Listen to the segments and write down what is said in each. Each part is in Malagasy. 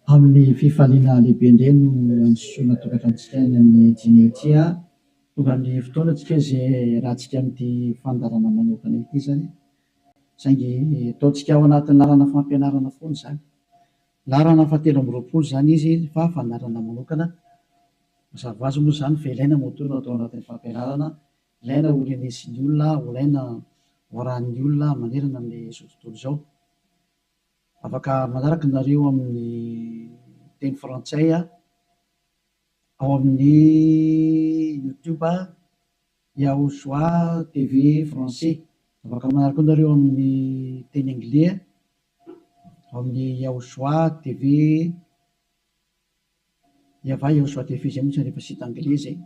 Amin'ny fifaliana lehibe indray no andisoana tokantranontsika any amin'ny dîner ity. Tonga amin'ny fotoana tsika izay iarahantsika amin'ity fandaharana manokana ity izany. Saingy ataontsika ao anatin'ny lalana fampianarana foana izany. Laharana fahatelo amby roapolo izany izy fa fandaharana manokana. Mazava ho azy moa izany fa ilaina moa toa no atao anatin'ny fampianarana, ilaina ho renesin'ny olona, ilaina ho arahin'ny olona manerana amin'izao tontolo izao. Afaka manaraka nareo amin'ny teny frantsay ao amin'ny YouTube Yahushua TV français. Afaka manaraka koa nareo amin'ny teny anglais ao amin'ny Yahushua TV Yahvah Yahushua TV izay mihitsy rehefa site anglais izay.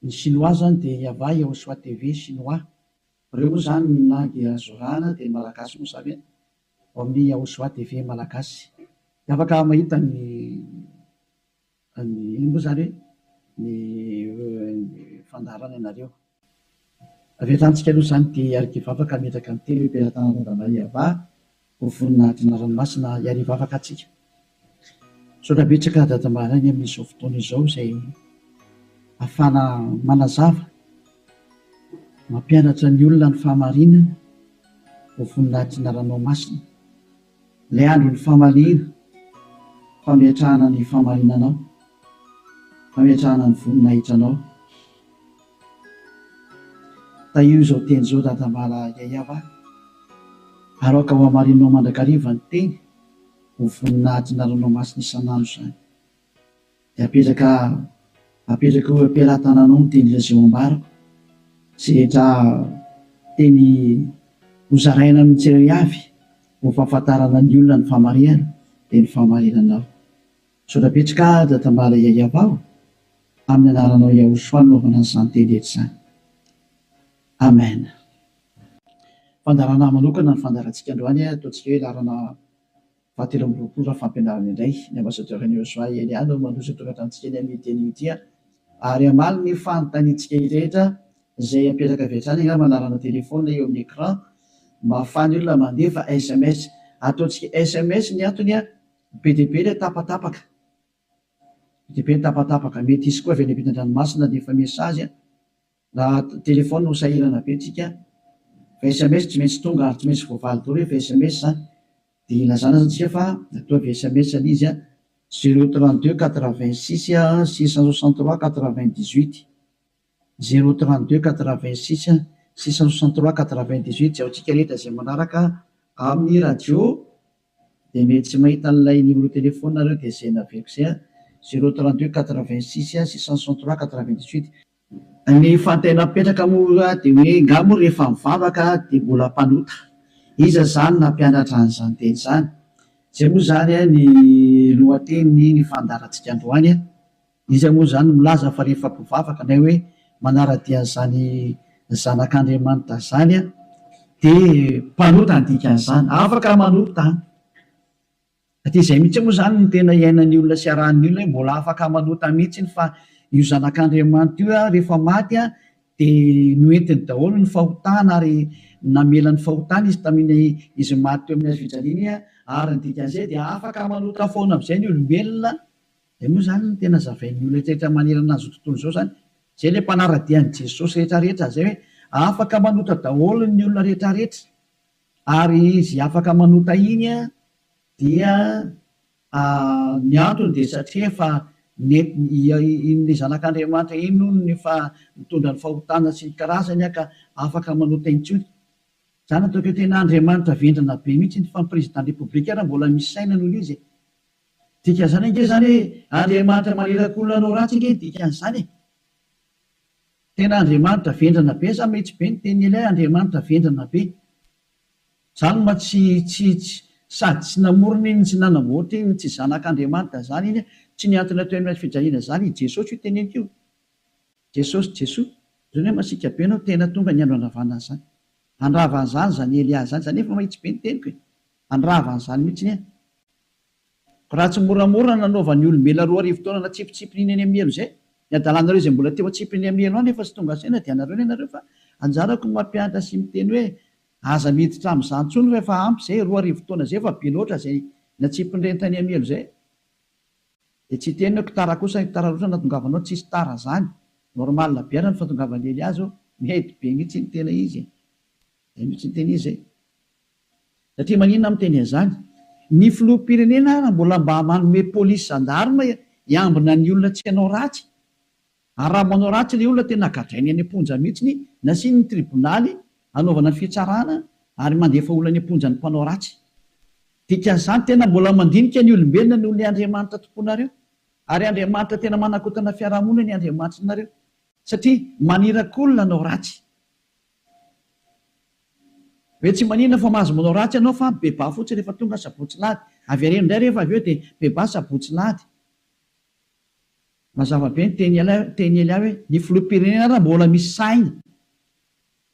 Ny chinois zany dia Yahvah Yahushua TV chinois. Ireo moa izany ny langue azo arahana dia ny malagasy moa izany ao amin'ny Yahushua TV malagasy. Dia afaka mahita ny ny inona moa izany hoe ny fandaharana ianareo. Avy hatrany tsika aloha izany dia hiaraka hivavaka hametraka ny teny hoe Belatanana Yahvah ho voninahitry ny anarany masina hiary hivavaka antsika. Misaotra betsaka Dada Maraina amin'izao fotoana izao izay ahafahana manazava, mampianatra ny olona ny fahamarinana ho voninahitry ny anaranao masina. Ilay andron'ny famaliana, fametrahana ny fahamarinanao, fametrahana ny voninahitranao. Tahio izao teny izao Dada Mala Yayava ary aoka ho hamarinao mandrakariva ny teny ho voninahitry ny anaranao masina isan'andro izany. Dia apetraka apetraka eo am-pelatananao ny teny izay ho ambarako sy rehetra teny ho zaraina amin'ny tsirairay avy ho fahafantarana ny olona ny fahamarihana dia ny fahamarinanao. Misaotra betsaka Dada Mbala Yayava o! Amin'ny anaranao Yahushua no anaovana an'izany teny rehetra izany. Amen. Fandaharana manokana ny fandaharantsika androany, ataontsika hoe laharana fahatelo amby roapolo raha fampianarana indray. Ny Ambassadeur an'i Yahushua Elia no mandroso eto an-tranontsika eny amin'ity anio ity ary hamaly ny fanontaniantsika rehetra izay apetraka avy hatrany angamba laharana téléphone eo amin'ny écran mba ahafahan'ny olona mandefa sms. Ataontsika sms ny antony be dia be ilay tapatapaka. Be dia be ny tapatapaka. Mety hisy koa avy any ampitan-dranomasina handefa message. Raha téléphone ho sahirana be tsika. Fa sms tsy maintsy tonga ary tsy maintsy voavaly daholo rehefa sms zany. Dia ilazana zany tsika fa ataovy sms ilay izy an, zéro trente deux quatre vingt six six cent soixante trois quatre vingt dix huit, zéro trente deux quatre vingt six six cent soixante trois quatre vingt dix huit, izay ho antsika rehetra izay manaraka amin'ny radio dia mety tsy mahita an'ilay numéro téléphone nareo dia izay naveriko izay an, zéro trente deux quatre vingt six six cent soixante trois quatre vingt dix huit. Ny fantena mipetraka moa dia hoe nga moa rehefa mivavaka dia mbola mpanota? Iza izany nampianatra an'izany teny izany? Izay moa izany ny lohatenin'ny ny fandaharantsika androany. Iza moa izany no milaza fa rehefa mpivavaka na hoe manara-dia an'izany zanak'Andriamanitra izany dia mpanota ny dikan'izany? Afaka manota an! Satria izay mihitsy moa izany no tena iainan'ny olona sy arahan'ny olona hoe mbola afaka manota mihitsy fa io zanak'Andriamanitra io rehefa maty dia noentiny daholo ny fahotana ary namela ny fahotana izy tamin'iny izy maty teo amin'ny hazo fijaliana iny ary ny dikan'izay dia afaka manota foana amin'izay ny olombelona. Izay moa izany no tena zavain'ny olona rehetra manerana an'izao tontolo izao izany. Izay ilay mpanara-dia an'i Jesosy rehetra rehetra izay hoe afaka manota daholo ny olona rehetra rehetra. Ary izy afaka manota iny dia ny antony dia satria efa nety iny zanak'Andriamanitra iny hono efa nitondra ny fahotana sy ny karazany ka afaka manota intsony. Zany ataoko hoe tena Andriamanitra vendrana be mihitsy fa ny président république ary mbola misy saina noho izy e. Dikan'izany ange zany hoe Andriamanitra maniraka olona hanao ratsy ange ny dikan'izany e. Tena Andriamanitra vendrana be za mihitsy be ny tenin'i Elia Andriamanitra vendrana be. Zany ma tsy tsy tsy sady tsy namorona iny tsy nanamboatra iny tsy zanak'Andriamanitra zany iny tsy nihantona teo amin'ny hazo fijaliana zany i Jesosy io teneniko io. Jesosy Jesoa. Zany hoe masiaka be anao tena tonga ny andro handravana an'izany. Handrava an'izany zany Elia zany zany efa mahitsy be ny teniko e. Handrava an'izany mihitsy ny Raha tsy moramora nanaovan'ny olombelona 2000 taona natsipitsipiny eny amin'ny helo izay, ny adalanareo izay mbola teo atsipiny amin'ny helo any efa tsy tonga saina dia anareo ny anareo fa anjarako ny mampianatra sy miteny hoe aza miditra amin'izany intsony fa efa ampy izay, 2000 taona izay efa be loatra izay. Natsipin'ireny tany amin'ny helo izay. Dia tsy hiteny hoe tara kosa tara loatra ny nahatongavanao, tsisy tara zany. Normal be ary ny fahatongavan'i Elia zao, mety be mihitsy ny tena izy e. Zay mihitsy ny tena izy zay. Satria maninona aho miteny an'izany? Ny filoham-pirenena ara mbola mba manome polisy gendarme hiambina ny olona tsy hanao ratsy. Ary raha manao ratsy ilay olona tena gadrainy any am-ponja mihitsiny, nasiany ny tribonaly hanaovana ny fitsarana ary mandefa olona any am-ponja ny mpanao ratsy. Dikan'izany tena mbola mandinika ny olombelona noho ilay Andriamanitra tomponareo. Ary Andriamanitra tena manakotana fiarahamonina ny Andriamanitrinareo. Satria maniraka olona hanao ratsy. Hoe tsy maninona fa mahazo manao ratsy ianao fa mibebaha fotsiny rehefa tonga sabotsy lahady. Avereno indray rehefa avy eo dia mibebaha sabotsy lahady. Mazava be ny teny teny Elia hoe ny filoham-pirenena ara mbola misy saina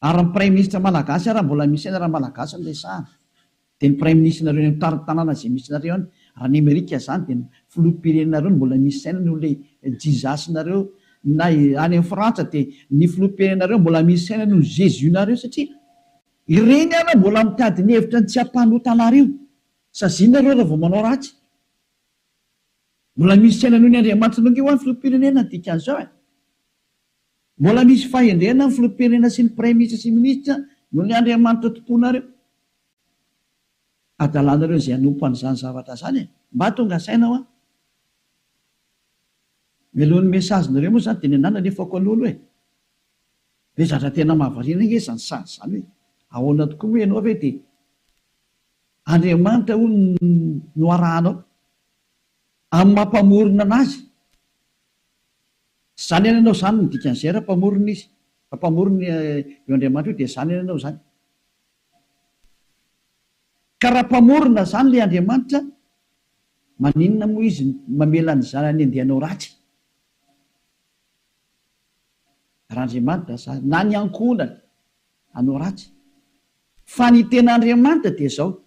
ary ny praiminisitra malagasy ara mbola misy saina raha malagasy no resahana dia ny praiminisitrinareo any amin'ny tanàna izay misy nareo any raha ny amerika izany dia ny filoham-pirenenareo no mbola misy saina noho ilay Jesus nareo na any amin'ny frantsa dia ny filoham-pirenenareo mbola misy saina noho ny Jesus nareo satria ireny ara mbola mitady ny hevitra ny tsy hampanota anareo saziana nareo raha vao manao ratsy. Mbola misy saina noho ny Andriamanitra noho ange hoa ny filoham-pirenena ny dikan'izao e! Mbola misy fahendrena ny filoham-pirenena sy ny praiminisitra sy minisitra noho ny Andriamanitra tomponareo. Adalanareo izay hanompo an'izany zavatra izany e! Mba tonga saina hoa! Mialohan'ny message-nareo moa izany dia ny anah nalefako aloha aloha e! Be zatra tena mahavariana ange izany sary izany hoe ahoana tokoa moa ianao ve dia Andriamanitra hono no arahanao? Amin'ny maha mpamorona anazy. Izany anie ianao izany no dikan'izay raha mpamorona izy. Raha mpamorona io Andriamanitra io dia izany anie ianao izany. Ka raha mpamorona izany ilay Andriamanitra, maninona moa izy mamela ny zanany handeha hanao ratsy? Raha Andriamanitra izany, na ny ankohonany, hanao ratsy. Fa ny tena Andriamanitra dia izao,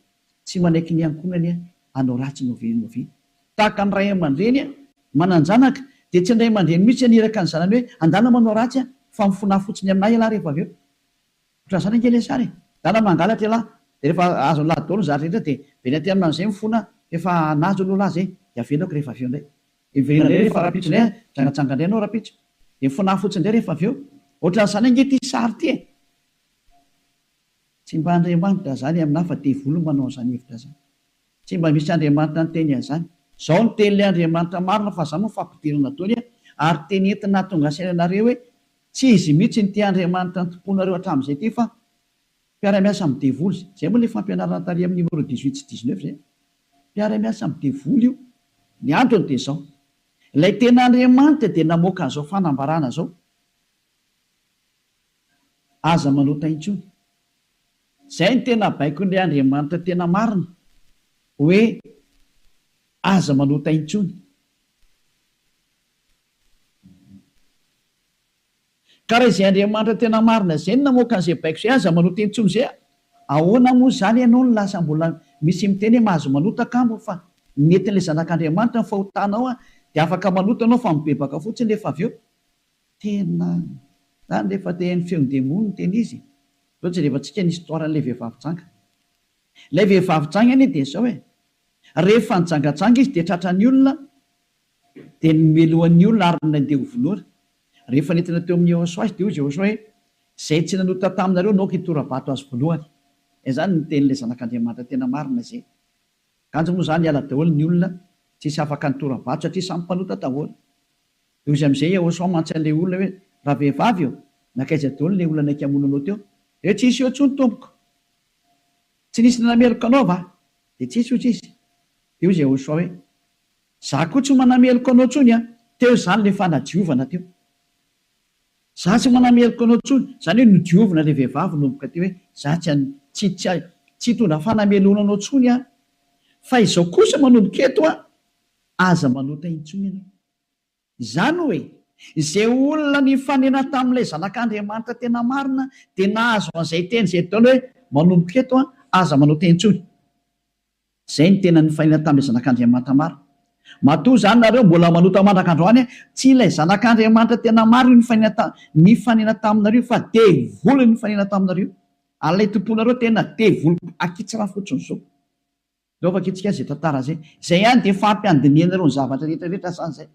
tsy manaiky ny ankohonany hanao ratsy na oviana na oviana. Tahaka ny ray aman-dreny manan-janaka, dia tsy ny ray aman-dreny mihitsy haniraka ny zanany hoe, andana manao ratsy fa mifonaha fotsiny aminà ialahy rehefa avy eo. Ohatran'izany ange ilay sary e! Ndana mangalatra ialahy, dia rehefa azon'ilahy daholo ny zavatra rehetra dia verina aty aminy amin'izay mifona fa efa nahazo aloha lahy izay, dia avelako rehefa avy eo indray. Dia miverina indray rehefa rahampitso indray an, mijangajanga indray ianao rahampitso. Dia mifonaha fotsiny indray rehefa avy eo. Ohatran'izany ange ity sary ity e! Tsy mba Andriamanitra izany aminà fa devoly no manao an'izany hevitra izany. Tsy mba misy Andriamanitra niteny an'izany. Izao no tenin'ilay Andriamanitra marina fa izany moa fampidirana daholo an, ary teny entina hahatonga saina anareo hoe tsy izy mihitsy ity Andriamanitra nitompoanareo hatramin'izay ity fa mpiara-miasa amin'ny devoly. Izay moa ilay fampianarana tary amin'ny numéro 18 sy 19 izay. Mpiara-miasa amin'ny devoly io. Ny antony dia izao, ilay tena Andriamanitra dia namoaka an'izao fanambarana izao, Aza manota intsony. Izay no tena baikon'ilay Andriamanitra tena marina, hoe aza manota intsony. Ka raha izay Andriamanitra tena marina izay no namoaka an'izay baiko izay, aza manota intsony izay, ahoana moa izany ianao no lasa mbola misy miteny hoe mahazo manota kamo fa nentin'ilay zanak'Andriamanitra ny fahotanao dia afaka manota ianao fa mibebaka fotsiny rehefa avy eo. Tena zany rehefa te haino feon-demony ny tena izy e! Zao jerevantsika ny histoire an'ilay vehivavy janga. Ilay vehivavy janga anie dia zao e! Rehefa nijangajanga izy dia tratran'ny olona dia nomelohan'ny olona ary nandeha ho vonoina. Rehefa nentina teo amin'i Yehosua izy dia hoy Yehosua hoe, Izay tsy nanota taminareo no aoka hitora-bato azy voalohany. Izany no tenin'ilay Zanak'Andriamanitra tena marina izay. Kanjo moa izany hiala daholo ny olona, tsisy afaka nitora-bato satria samy mpanota daholo. Dia hoy izy amin'izay Yehosua mantsy an'ilay olona hoe, Ravehivavy ô, nankaiza daholo ilay olona naika hamono anao teo? Dia hoe, Tsisy eo intsony tompoko. Tsy nisy nanameloka anao va? Dia tsisy hoy izy. Dia hoy Yehosua hoe, Za koa tsy manameloka anao intsony an! Teo izany ilay fanadiovana teo. Za tsy manameloka anao intsony. Izany hoe nodiovina ilay vehivavy nomboka teo hoe za tsy an, tsy, tsy, tsy hitondra fanamelohana anao intsony aho. Fa izao kosa manomboka eto an, aza manota intsony ianao. Izany hoe, izay olona nifanena tamin'ilay Zanak'Andriamanitra tena marina dia nahazo an'izay teny izay daholo hoe manomboka eto an, aza manota intsony. Izay no tena nifanena tamin'ilay Zanak'Andriamanitra marina. Matoa izany nareo mbola manota mandraka androany, tsy ilay Zanak'Andriamanitra tena marina io nifanena ta, nifanena taminareo fa devoly no nifanena taminareo. Ary ilay tomponareo tena devoly akitsirano fotsiny izao. Ndao vakintsika izay tantara izay. Izay ihany dia efa ampy handinihanareo ny zavatra rehetra rehetra izany izay.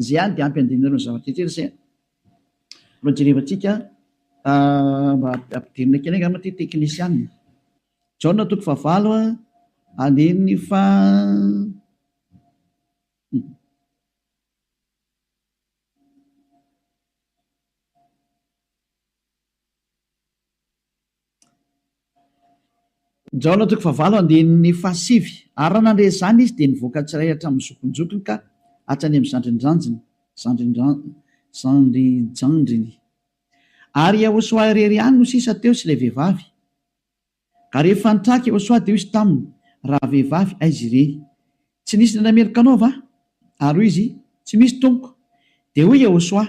Izay ihany dia ampy handinihanareo ny zavatra rehetra rehetra izay. Mba jerevantsika mba ampidirina kely angamba ity teknisianina. Jaona toko fahavalo andininy faha. Jaona toko fahavalo andininy fahasivy, Ary raha nandre izany izy, dia nivoaka tsirairay hatramin'ny zokinjokiny ka hatrany amin'ny zandrindrandriny, zandrinjandriny. Ary Iehôsoa irery ihany no sisa teo sy ilay vehivavy. Ka rehefa nitraka Iehôsoa, dia hoy izy taminy, Ravehivavy, aiza ireny? Tsy nisy nanameloka anao va? Ary hoy izy, Tsy misy, tompoko. Dia hoy Iehôsoa,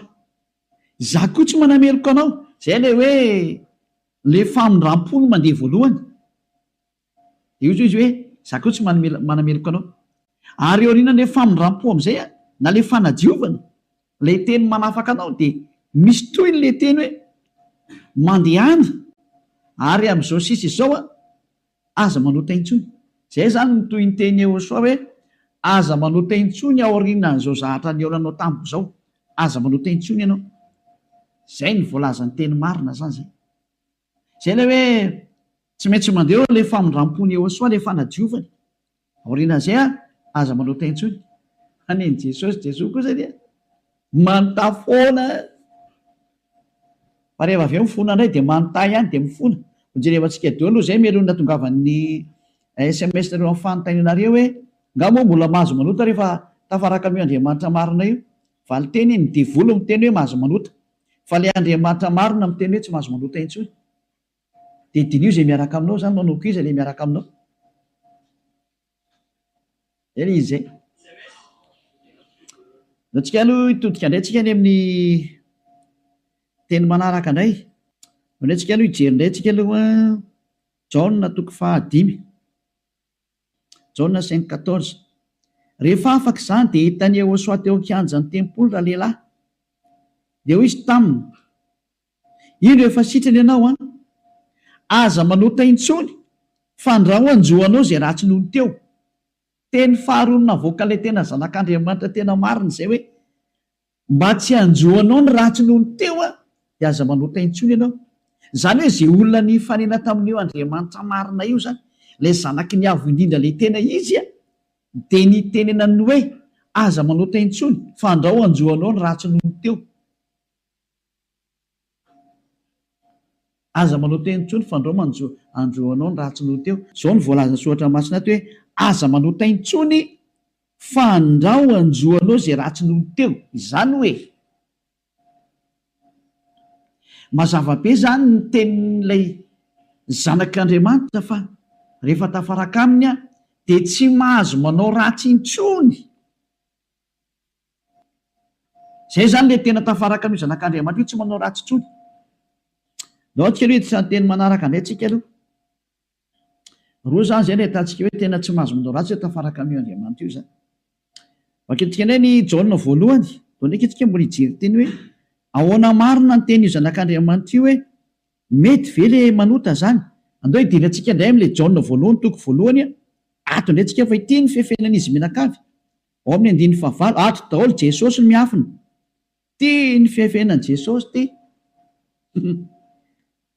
Izaho koa tsy manameloka anao. Izay ilay hoe ilay famindram-po no mandeha voalohany. Dia hoy izy hoe, Izaho koa tsy manameloka anao. Ary aorianan'ilay famindram-po amin'izay, na ilay fanadiovana, ilay teny manafaka anao, dia misy tohiny ilay teny hoe, Mandehana, ary amin'izao sisa izao, Aza manota intsony. Zay zany ny tohinteny Yehosua hoe aza manota intsony aorianan'izao zahatra nihaonanao tamiko zao. Aza manota intsony ianao. Zay ny voalazan'ny teny marina zany zay. Zay ilay hoe tsy maintsy mandeha eo ilay famindrampon'i Yehosua, ilay fanadiovany. Aorianan'izay an, aza manota intsony. Fa nen'i Jesosy, Jesoa kosa dia manontà foana. Fa rehefa avy eo mifona indray dia manontà ihany dia mifona. Hojerevantsika daholo aloha izay mialoha ny nahatongavan'ny sms nareo amin'ny fanontanianareo hoe nga moa mbola mahazo manota rehefa tafaraka amin'io Andriamanitra marina io? Valinteny, ny devoly miteny hoe mahazo manota. Fa ilay Andriamanitra marina miteny hoe tsy mahazo manota intsony. Dia diniho izay miaraka aminao izany, manomboka iza ilay miaraka aminao? Zay ilay izy zay. Ndao tsika aloha hitodika indray tsika any amin'ny teny manaraka indray. Ndao indray tsika aloha hijery indray tsika aloha Jaona toko fahadimy. Jaona cinq quatorze. Rehefa afaka izany dia hitan'i Yehosua teo an-kianjan'ny tempoly ralehilahy. Dia hoy izy taminy, Indro efa sitrana ianao an! Aza manota intsony fandrao hanjo anao izay ratsy nony teo. Teny faharoa navoakan'ilay tena zanak'Andriamanitra tena marina izay hoe, mba tsy hanjo anao ny ratsy nony teo an, dia aza manota intsony ianao. Izany hoe izay olona nifanena tamin'io Andriamanitra marina io izany, ilay zanaky ny Avo Indrindra ilay tena izy an, dia nitenenany hoe, aza manota intsony fandrao hanjo anao ny ratsy nony teo. Aza manao teny intsony fandrao manjo andro anao ny ratsy noho teo. Zao no voalazan'ny soratra masina ato hoe aza manota intsony fandrao anjo anao izay ratsy noho teo. Izany hoe mazava be izany ny tenin'ilay zanak'Andriamanitra fa rehefa tafaraka aminy aho dia tsy mahazo manao ratsy intsony. Zay zany le tena tafaraka an'io zanak'Andriamanitra io tsy manao ratsy intsony. Ndao antsika aloha hiditra ny teny manaraka indray tsika aloha. Roa zany zay no ahitantsika hoe tena tsy mahazo manao ratsy hoe tafaraka amin'io Andriamanitra io zany. Vakintsika indray ny Jaona voalohany. Vao ndraiky tsika mbola hijery teny hoe ahoana marina ny tenin'io zanak'Andriamanitra io hoe mety ve le manota zany? Andao hidirantsika indray amin'ilay Jaona voalohany toko voalohany ato indray tsika fa ity ny fefenan'izy mianakavy. Ao amin'ny andininy fahavalo, ato daholo Jesosy no miafina. Ty ny fiafiainan'i Jesosy ty.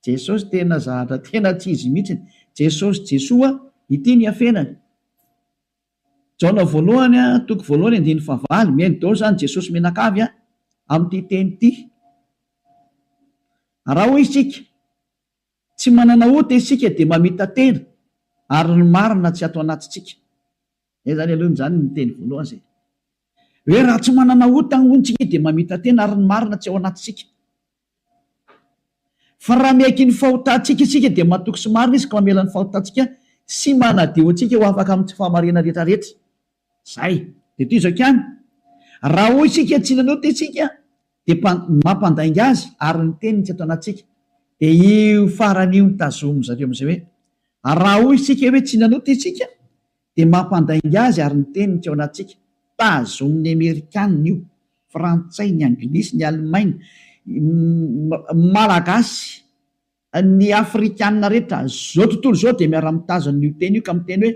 Jesosy tena zahatra tena tsy izy mihitsiny. Jesosy Jesoa, ity ny iafenany. Jaona voalohany toko voalohany andininy fahavalo, mihaino daholo izany Jesosy mianakavy amin'ity teny ity. Raha hoy isika, tsy manana ota isika dia mamita-tena ary ny marina tsy ato anatintsika. Zay zany aloha zany ny teny voalohany zay. Hoe raha tsy manana ota hono tsika dia mamita-tena ary ny marina tsy ao anatintsika. Fa raha miaiky ny fahotantsika isika dia matoky sy marina izy ka mamela ny fahotantsika sy manadio antsika ho afaka amin'ny tsy fahamarinana rehetra rehetra. Zay. Dia toy izao ihany. Raha hoy isika tsy nanota isika dia mampandainga azy ary ny teniny tsy ato anatintsika. Dia io farany io no tazomin-dry zareo amin'izay hoe raha hoy isika hoe tsy nanota isika dia mampandainga azy ary ny teniny tsy ao anatintsika. Tazomin'ny Amerikanina io, Frantsay, ny Anglisy, ny Alemaina, Malagasy, ny Afrikanina rehetra, zao tontolo izao dia miara-mitazona io teny io ka miteny hoe.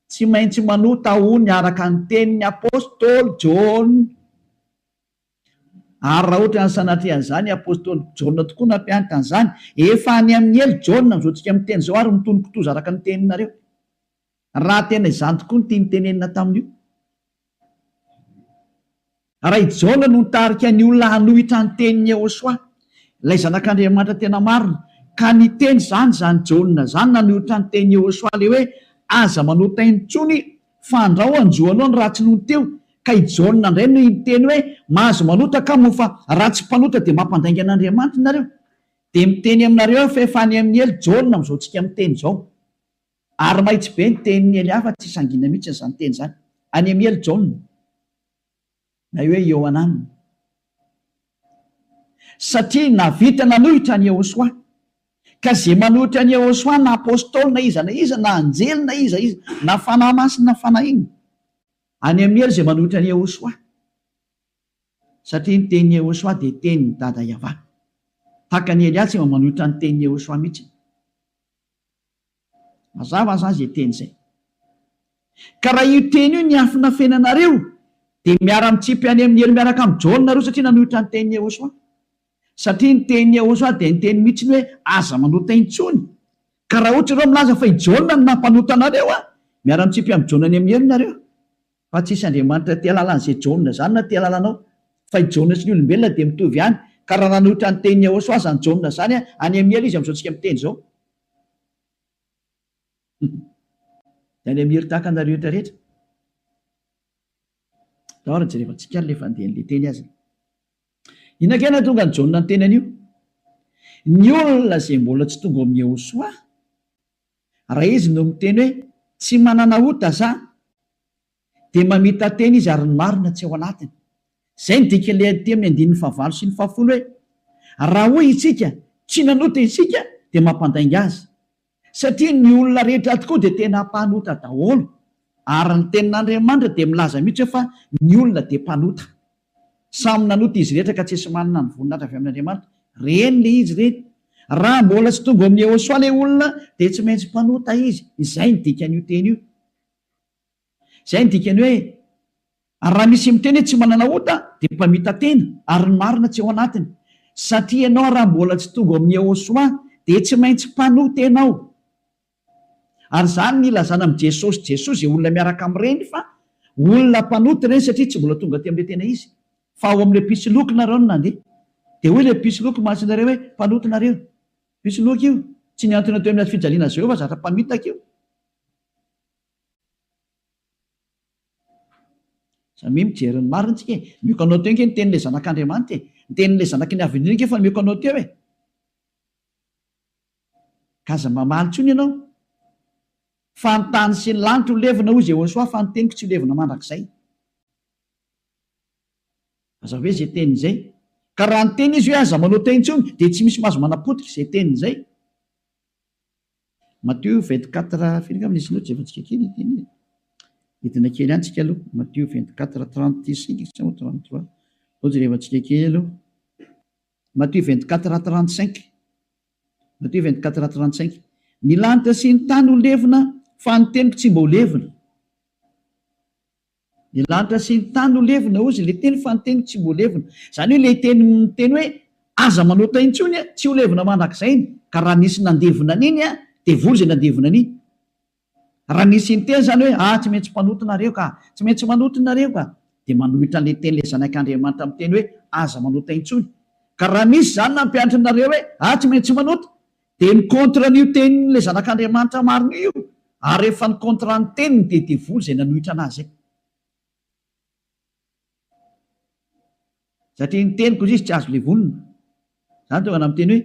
Tsy maintsy manota hono araka ny tenin'ny apostoly Jaona. Ary raha ohatra ny sanatria an'izany, apostoly Jaona tokoa nampianatra an'izany. Efa any amin'ny helo Jaona amin'izao tsika miteny izao ary mitono kitoza araka ny teninareo. Raha tena izany tokoa no tiany tenenina tamin'io. Raha i Jaona no nitarika ny olona hanohitra ny tenin'i Yehosua, ilay Zanak'Andriamanitra tena marina, ka niteny izany izany Jaona izany nanohitra ny tenin'i Yehosua ilay hoe aza manota intsony fa andrao hanjo anao ny ratsy nony teo, ka i Jaona indray no niteny hoe mahazo manota ka moa fa raha tsy mpanota dia mampandainga an'Andriamanitra nareo. Dia miteny aminareo aho fa efa any amin'ny helo Jaona amin'izao tsika miteny izao. Ary mahitsy be ny tenin'i Elia fa tsy sangiana mihitsy izany teny izany. Any amin'ny helo Jaona. Na hoe Iohanana. Satria nahavita nanohitra an'i Yehosua. Ka izay manohitra an'i Yehosua na apostoly na iza na iza, na anjely na iza iza, na fanahy masina na fanahy inona. Any amin'ny helo izay manohitra an'i Yehosua. Satria ny tenin'i Yehosua dia tenin'i Dada Yavah. Tahaka an'i Elia tsy mba manohitra ny tenin'i Yehosua mihitsy. Mazava izany izay teny izay. Ka raha io teny io niafinafenanareo, dia miara-mitsipy any amin'ny helo miaraka amin'i Jaona nareo satria nanohitra ny tenin'i Yehosua. Satria ny tenin'i Yehosua dia niteny mihitsy ny hoe aza manota intsony. Ka raha ohatra ireo milaza fa i Jaona no nampanota anareo, miara-mitsipy amin'i Jaona any amin'ny helo nareo. Fa tsisy Andriamanitra te halala an'izay Jaona izany na te halala anao. Fa i Jaona sy ny olombelona dia mitovy ihany. Ka raha nanohitra ny tenin'i Yehosua izany Jaona izany, any amin'ny helo izy amin'izao tsika miteny izao. Dia any amin'ny helo tahaka anareo rehetra rehetra. Ndao ary jerevantsika ary ilay fandehan'ilay teny aza. Inona kay nahatonga an'i Jaona niteny an'io? Ny olona izay mbola tsy tonga ao amin'i Yehosua, Raha izy no miteny hoe tsy manana ota za dia mamita-tena izy ary ny marina tsy ao anatiny. Izay no dikan'ilay aty amin'ny andininy fahavalo sy ny fahafolo hoe raha hoy isika tsy nanota isika dia mampandainga azy. Satria ny olona rehetra tokoa dia tena mpanota daholo ary ny tenin'Andriamanitra dia milaza mihitsy hoe fa ny olona dia mpanota. Samy nanota izy rehetra ka tsisy manana ny voninahitra avy amin'Andriamanitra. Reny le izy reny. Raha mbola tsy tonga ao amin'i Yehosua le olona dia tsy maintsy mpanota izy. Izay ny dikan'io teny io. Izay ny dikany hoe ary raha misy miteny hoe tsy manana ota dia mpamita-tena ary ny marina tsy ao anatiny. Satria ianao raha mbola tsy tonga ao amin'i Yehosua dia tsy maintsy mpanota ianao. Ary izany no ilazana amin'i Jesosy Jesoa izay olona miaraka amin'ireny fa olona mpanota ireny satria tsy mbola tonga aty amin'ilay tena izy fa ao amin'ilay mpisoloky nareo no nandeha. Dia hoy ilay mpisoloky mantsy nareo hoe mpanota nareo. Mpisoloky io. Tsy nihantona teo amin'ny hazo fijaliana azy ireo fa zatra mpamitaka io. Samia mijery ny marina tsika e. Omeko anao teo ange ny tenin'ilay zanak'Andriamanitra e. Ny tenin'ilay zanaky ny Avo Indrindra ange efa nomeko anao teo e. Ka aza mamaly intsony ianao. Fa ny tany sy ny lanitra ho levona, hoy Jehosoa, fa ny teniko tsy ho levona mandrakizay. Aza hoe izay teniny izay. Ka raha niteny izy hoe aza manota intsony, dia tsy misy mahazo manapotika izay teniny izay. Matio 24, firy angamba nisy note jerevantsika kely ity anie. Hidina kely ihany tsika aloha. Matio 24, 35 sa 33. Aleo jerevantsika kely aloha. Matio 24 à 35 Matio 24 à 35 Ny lanitra sy ny tany ho levona, fa ny teniko tsy mba ho levona. Ny lanitra sy ny tany ho levona, hozy ilay teny, fa ny teniko tsy mba ho levona. Izany hoe ilay teny miteny hoe aza manota intsony, tsy ho levona mandrakizay iny. Ka raha nisy nandevona an'iny, devoly izay nandevona an'iny. Raha nisy niteny izany hoe, ah, tsy maintsy mpanota nareo ka, tsy maintsy manota nareo ka, dia manohitra an'ilay tenin'ilay Zanak'Andriamanitra miteny hoe, aza manota intsony. Ka raha misy izany nampianatra anareo hoe, ah, tsy maintsy manota, dia mi-contre an'io tenin'ilay Zanak'Andriamanitra marina io io, ary rehefa ni-contre ny teniny dia devoly izay nanohitra an'azy izay. Satria ny teniko izy tsy azo levonina. Zany tonga na miteny hoe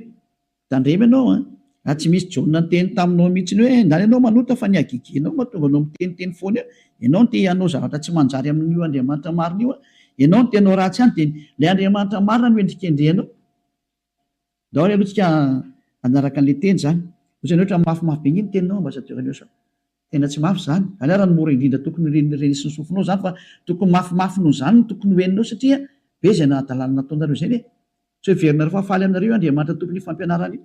tandremo ianao an, raha tsy misy Jaona niteny taminao mihitsy hoe ndany ianao manota fa ny hagegenao mahatonga anao miteniteny foana eo, ianao no te hanao zavatra tsy manjary amin'io Andriamanitra marina io an, ianao no te hanao ratsy any dia ilay Andriamanitra marina no endrikendrehanao. Ndao ary aloha tsika hanaraka an'ilay teny izany. Ohatrany ohatra mafimafy be nge ny teninao ambassadeur Aniosa. Tena tsy mafy izany. Izany ary no mora indrindra tokony ho renesin'ny sofinao izany fa tokony mafimafy noho izany no tokony ho henonao satria be izay nahadalana nataonareo izay ve? Tsy heverinareo fa faly aminareo io Andriamanitra tompon'io fampianarana io?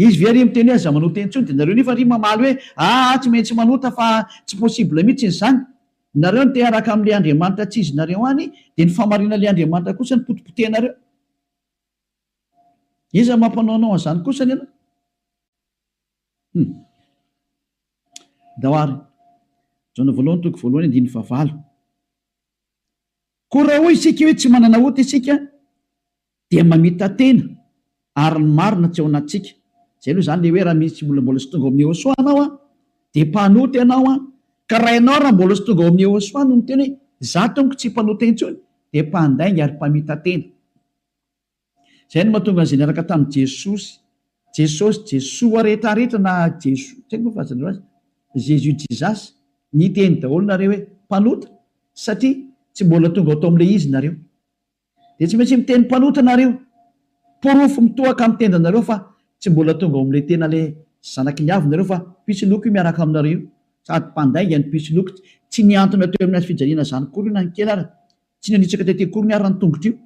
Izy ve ary miteny hoe aza manota intsony dia nareo nefa ary mamaly hoe aa tsy maintsy manota fa tsy possible mihitsy izany. Nareo no te hiaraka amin'ilay Andriamanitra tsy izy nareo any dia ny fahamarinan'ilay Andriamanitra kosa no potipotehinareo. Iza mampanao anao an'izany kosa anie anao? Hum. Ndao ary. Jaona voalohany toko voalohany andininy fahavalo. Koa raha hoy isika hoe tsy manana ota isika dia mamita-tena ary ny marina tsy ao anatintsika. Izay aloha izany ilay hoe raha misy olona mbola tsy tonga ao amin'i Yehosua ianao an, dia mpanota ianao an, ka raha ianao raha mbola tsy tonga ao amin'i Yehosua no miteny hoe izaho tompoko tsy mpanota intsony dia mpandainga ary mpamita-tena. Izay no mahatonga an'izay niaraka tamin'i Jesosy, Jesosy, Jesoa rehetra rehetra na Jeso, tsy haiko moa fahazanareo azy, Jésus Jesus, niteny daholo nareo hoe mpanota satria tsy mbola tonga ao tao amin'ilay izy nareo. Dia tsy maintsy miteny mpanota nareo. Porofo mitohaka amin'ny tendanareo fa tsy mbola tonga ao amin'ilay tena ilay zanaky ny avo nareo fa mpisoloky io miaraka aminareo io. Sady mpandainga ny mpisoloky, tsy nihantona teo amin'ny hazofijaliana izany akory io na ny kely ara, tsy nanitsaka tety akoriny ara ny tongotra io.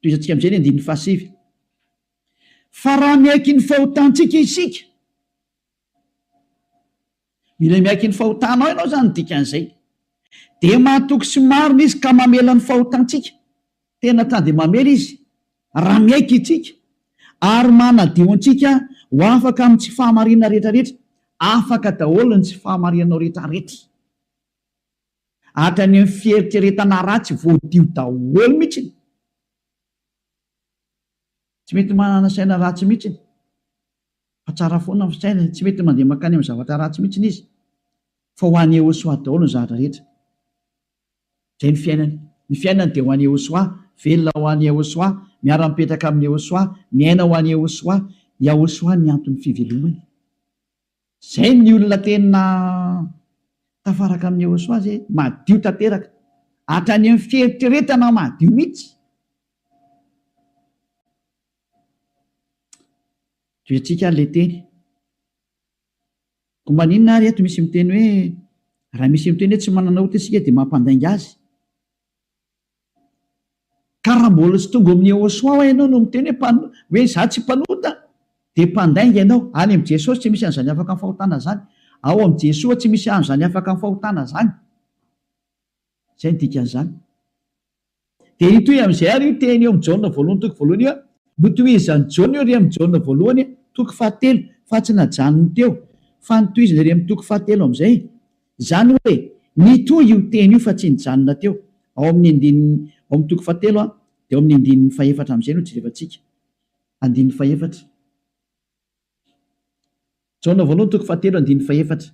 Tohizantsika amin'izay ny andininy fahasivy. Fa raha miaiky ny fahotantsika isika, mila miaiky ny fahotanao ianao izany ny dikan'izay, dia mahatoky sy marina izy ka mamela ny fahotantsika. Tena ta dia mamela izy raha miaiky isika ary manadio antsika ho afaka amin'ny tsy fahamarinana rehetrarehetra. Afaka daholo ny tsy fahamarinanao rehetrarehetra. Hatrany amin'ny fieritreretana ratsy voadio daholo mihitsiny. Tsy mety manana saina ratsy mihitsiny. Fa tsara foana ny fisainany, tsy mety mandeha mankany amin'ny zavatra ratsy mihitsiny izy. Fa ho an'i Yehosua daholo ny zavatra rehetra. Izay ny fiainany. Ny fiainany dia ho an'i Yehosua, velona ho an'i Yehosua, miara-mipetraka amin'i Yehosua, miaina ho an'i Yehosua. Yahosua ny anton'ny fivelomany. Zay ny olona tena tafaraka amin'i Yehosua zay, madio tanteraka, hatrany amin'ny fieritreretana madio mihitsy. Tohizintsika ary ilay teny. Koa maninona ary eto misy miteny hoe raha misy miteny hoe tsy manana ota isika dia mampandainga azy? Ka raha mbola tsy tonga ao amin'i Yehosua hoa ianao no miteny hoe mpano, hoe izaho tsy mpanota, dia mpandainga ianao. Any amin'i Jesosy tsy misy an'izany afaka amin'ny fahotana izany. Ao amin'i Jesoa tsy misy an'izany afaka amin'ny fahotana izany. Izay no dikan'izany. Dia hitohy amin'izay ary io teny eo amin'i Jaona voalohany toko voalohany io an. Notohizan'i Jaona io ery amin'i Jaona voalohany toko fahatelo, fa tsy najanony teo, fa notohizany ery amin'ny toko fahatelo amin'izay. Izany hoe, nitohy io teny io fa tsy nijanona teo. Ao amin'ny andininy, ao amin'ny toko fahatelo an, dia ao amin'ny andininy fahefatra amin'izay no jerevantsika. Andininy fahefatra. Jaona voalohany toko fahatelo andininy fahefatra.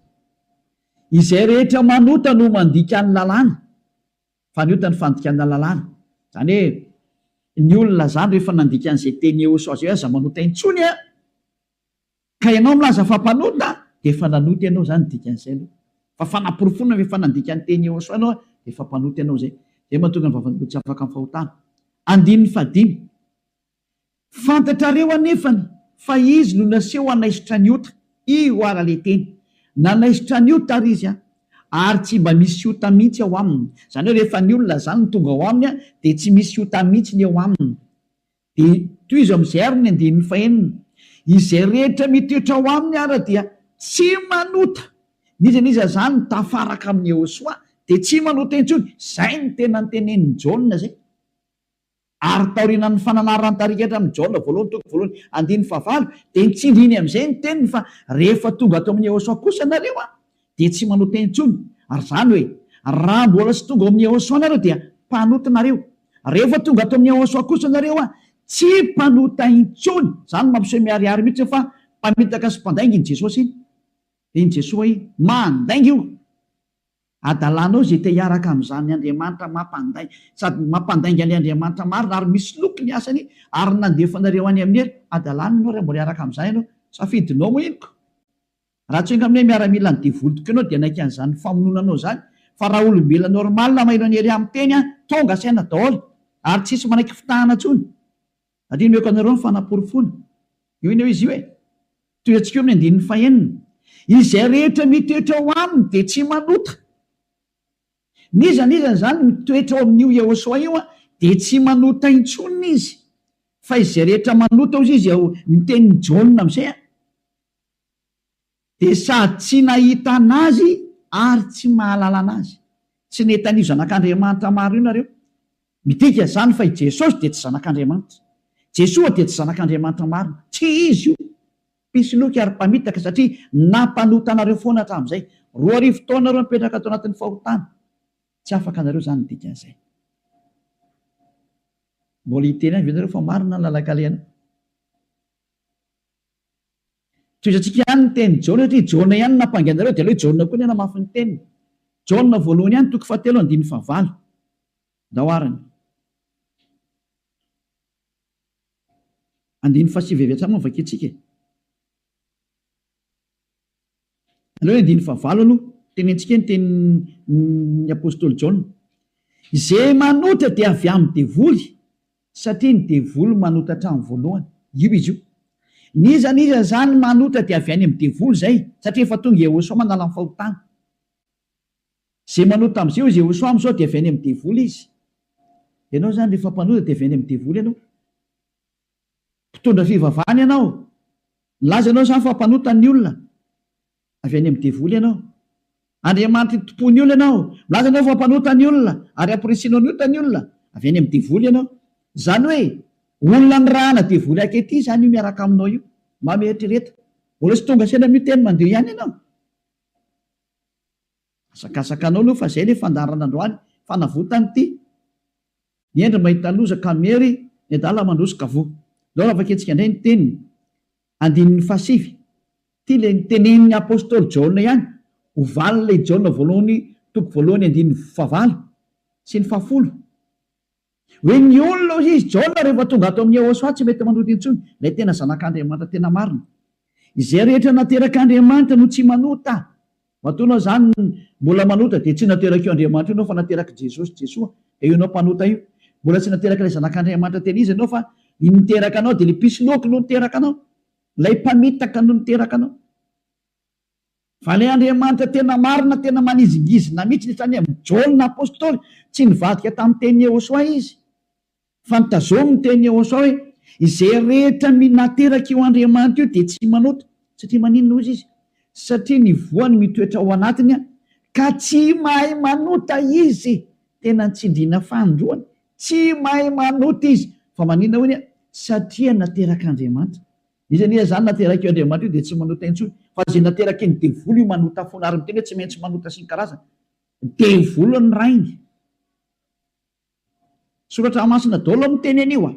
Izay rehetra manota no mandika ny lalàna, fa ny ota ny fandikana lalàna. Izany hoe, ny olona izany rehefa nandika an'izay teny Yehosua izay hoe aza manota intsony an, Ka ianao milaza fa mpanota dia efa nanota ianao izany dikan'izay aloha. Fa fanaporofoana fa efa nandika ny teny Yehosua ianao dia efa mpanota ianao izay. Izay mahatonga ny vavan'olona tsy afaka amin'ny fahotana. Andininy fahadimy. Fantatrareo anefany fa izy no naseho hanaisotra ny ota. Io ara le teny. Nanaisotra ny ota ary izy an. Ary tsy mba misy ota mihitsy ao aminy. Izany hoe rehefa ny olona izany no tonga ao aminy an dia tsy misy ota mihitsy ny eo aminy. Dia tohizo amin'izay ary ny andininy fahenina, Izay rehetra mitoetra ao aminy ara dia tsy manota. N'iza n'iza izany mitafaraka amin'i Yehosua dia tsy manota intsony. Izay no tena notenenin'i Jaona izay. Ary taorianan'ny fananaran'ny tarika hatramin'i Jaona voalohany toko voalohany andininy fahavalo dia nitsindriny amin'izay ny teniny fa rehefa tonga ato amin'i Yehosua kosa nareo an, dia tsy manota intsony. Ary izany hoe, raha mbola tsy tonga ao amin'i Yehosua nareo dia mpanota nareo. Rehefa tonga ato amin'i Yehosua kosa nareo an, tsy mpanota intsony. Izany no mampiseho miharihary mihitsy fa mpamitaka sy mpandainga iny Jesosy iny. Iny Jesoa iny. Mandainga io. Adalanao izay te hiaraka amin'izany Andriamanitra mampandainga, sady mampandainga an'ilay Andriamanitra marina ary misoloky ny asany ary nandefa anareo any amin'ny helo. Adalana ianao raha mbola hiaraka amin'izany ianao. Safidinao moa iny ko. Raha tsy enga aminay miaramila ny devoly tokoa ianao dia hanaiky an'izany famonoana anao izany fa raha olombelona normal maheno an'i Elia miteny an, tonga saina daholo ary tsisy manaiky fitahana intsony. Satria nomeko anareo ny fanaporofoana. Io anie izy io e. Tohizatsika eo amin'ny andininy fahenina. Izay rehetra mitoetra ao aminy dia tsy manota. N'iza n'iza izany mitoetra ao amin'io Yehosua io dia tsy manota intsony izy. Fa izay rehetra manota hozy izy ao ny tenin'i Jaona amin'izay an, dia sady tsy nahita an'Azy ary tsy mahalala an'Azy. Tsy nahita an'io Zanak'Andriamanitra maro io nareo. Midika izany fa i Jesosy dia tsy Zanak'Andriamanitra. Jesoa dia tsy Zanak'Andriamanitra marina. Tsy Izy io. Mpisoloky ary mpamitaka satria nampanota anareo foana hatramin'izay. 2000 taona nareo nipetraka tao anatin'ny fahotana. Tsy afaka anareo izany ny dikan'izay. Mbola hiteny ihany ve nareo fa marina ny lalan-kalehanao? Tohizantsika ihany ny tenin'i Jaona satria Jaona ihany no nampangy anareo dia aleo i Jaona koa ny hanamafy ny teniny. Jaona voalohany ihany toko fahatelo andininy fahavalo. Ndao arany. Andininy fahasivy avy hatrany moa no vakintsika e. Aleo hoe andininy fahavalo aloha, tenentsika ny tenin'ny apostoly Jaona. Izay manota dia avy amin'ny devoly, satria ny devoly manota hatramin'ny voalohany. Io izy io. N'iza n'iza izany manota dia avy any amin'ny devoly izay, satria efa tonga Yehosua manala ny fahotana. Izay manota amin'izay hoy Yehosua amin'izao dia avy any amin'ny devoly izy. Ianao izany rehefa mpanota dia avy any amin'ny devoly ianao. Mpitondra fivavahana ianao. Milaza ianao izany fa mpanota ny olona. Avy any amin'ny devoly ianao. Andriamanitry ny tompon'ny olona ianao. Milaza ianao fa mpanota ny olona ary amporisihinao ny ota ny olona. Avy any amin'ny devoly ianao. Izany hoe olona nirahana devoly ankehitriny izany io miaraka aminao io. Mba mieritrereta. Mbola tsy tonga saina amin'io teny mandeha ihany ianao. Asakasaka anao aloha fa zay le fandaharana androany, fanavotana ity. Ny hendry mahita loza ka miery, ny adala mandroso ka voa. Ndao raha vakintsika indray ny teniny, andininy fahasivy. Ity le nitenenin'ny apostoly Jaona ihany, ho valin'ilay Jaona voalohany toko voalohany andininy fahavalo sy ny fahafolo. Hoe ny olona hoy izy, Jaona rehefa tonga ato amin'i Yehosua tsy mety manota intsony, ilay tena zanak'Andriamanitra tena marina. Izay rehetra naterak'Andriamanitra no tsy manota. Matoa ianao izany mbola manota dia tsy naterak'io Andriamanitra io ianao fa naterak'i Jesosy, Jesoa, dia io ianao mpanota io. Mbola tsy naterak'ilay zanak'Andriamanitra tena izy ianao fa ny niteraka anao dia ilay mpisoloky no niteraka anao, ilay mpamitaka no niteraka anao. Fa ilay Andriamanitra tena marina, tena manizingizina mihitsy ny hatrany amin'i Jaona Apostoly, tsy nivadika tamin'ny tenin'i Yehosua izy, fa notazominy ny tenin'i Yehosua hoe, Izay rehetra naterak'io Andriamanitra io dia tsy manota. Satria maninona hozy izy? Satria ny voany mitoetra ao anatiny ka tsy mahay manota izy. Tena nitsindriana fanindroany, tsy mahay manota izy. Fa maninona hoy ny? Satria naterak'Andriamanitra. Iza anie izany naterak'io Andriamanitra io dia tsy manota intsony fa izay nateraky ny devoly io manota foana ary miteny hoe tsy maintsy manota sy ny karazany. Devoly ny rainy. Soratra masina daholo miteny an'io a.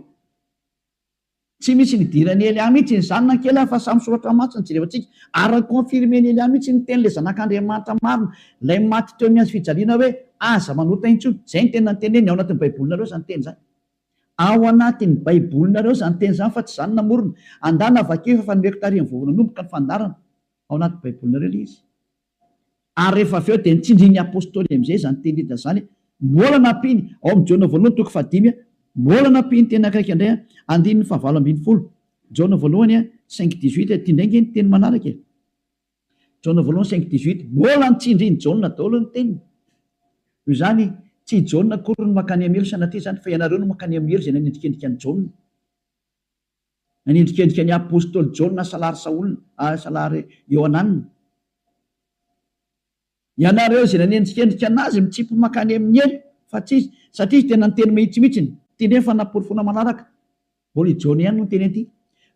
Tsy misy nidiran'i Elia mihitsy izany na kely fa samy soratra masina jerevantsika ary ni-confirmer-n'i Elia mihitsy ny tenin'ilay zanak'Andriamanitra marina ilay maty teo amin'ny hazo fijaliana hoe aza manota intsony. Izay no tena noteneniny ao anatin'ny baibolinareo izany teny izany. Ao anatin'ny baibolinareo izany teny izany fa tsy izaho no namorona. Andana vakio efa nomeko tarihin'ny vao nanomboka ny fandaharana. Ao anaty baibolinareo ilay izy. Ary rehefa avy eo dia nitsindrin'ny apostoly amin'izay izany teny rehetra izany. Mbola nampiany, ao amin'ny Jaona voalohany toko fahadimy, mbola nampiany teny akaiky indray, andininy fahavalo 18. Jaona voalohany cinq dix-huit, ity indray ange ny teny manaraka e. Jaona voalohany cinq dix-huit, mbola nitsindrin'i Jaona daholo ny teniny. Noho izany, tsy i Jaona akory no mankany amin'ny helo sanatria izany, fa ianareo no mankany amin'ny helo izay nanendrikendrika an'i Jaona. Nanendrikendrika ny apostoly Jaona salary Saola, salary Iohanana. Ianareo izay nanendrikendrika anazy mitsipy mankany amin'ny helo, fa tsy izy, satria izy tena niteny mahitsy mihitsiny. Ity indray ny fanaporofoana manaraka. Mbola i Jaona ihany no niteny an'ity.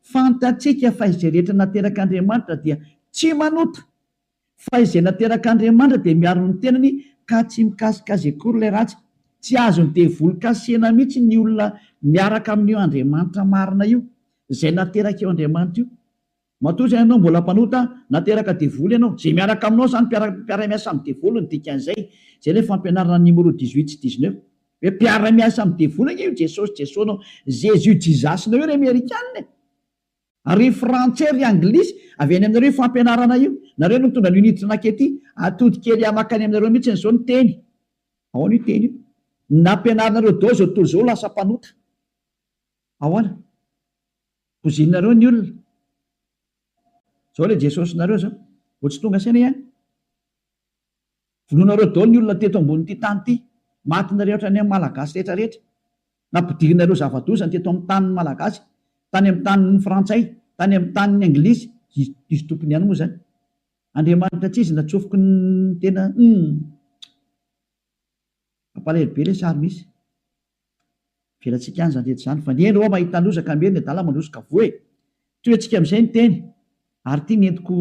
Fantatsika fa izay rehetra naterak'Andriamanitra dia tsy manota, fa izay naterak'Andriamanitra dia miaro ny tenany ka tsy mikasika azy akory ilay ratsy. Tsy azon'ny devoly kasihina mihitsy ny olona miaraka amin'io Andriamanitra marina io, izay naterak'io Andriamanitra io. Matoa izay ianao mbola mpanota, nateraka devoly ianao. Izay miaraka aminao izany mpiara mpiara-miasa amin'ny devoly ny dikan'izay. Izay ilay fampianarana numéro dix-huit sy dix-neuf. Hoe mpiara-miasa amin'ny devoly ange io Jesosy Jesoa-nao, Jésus Jesus-nao io ry Amerikana e! Ary ry Frantsay ry Anglisy, avy any aminareo io fampianarana io. Nareo no nitondra an'io niditra nankety. Atody kely mankany aminareo mihitsy izao ny teny. Ahoana io teny io? Nampianarinareo daholo izao tontolo izao ho lasa mpanota. Ahoana? Pozinareo ny olona. Zao ilay Jesosinareo zao. Vao tsy tonga saina ihany. Vonoinareo daholo ny olona teto ambonin'ity tany ity. Matinareo hatrany amin'ny Malagasy rehetra rehetra. Nampidirinareo zava-doza ny teto amin'ny tanin'ny Malagasy, tany amin'ny tanin'ny Frantsay, tany amin'ny tanin'ny Anglisy, izy izy tompony ihany moa izany. Andriamanitra tsy izy natsofoky ny tena humm. Mampalahelo be ilay sary misy. Avelantsika any izany rehetra izany fa ny hendry hoa mahita loza ka miery ny adala mandroso ka voa e! Tohiantsika amin'izay ny teny ary ity ny entiko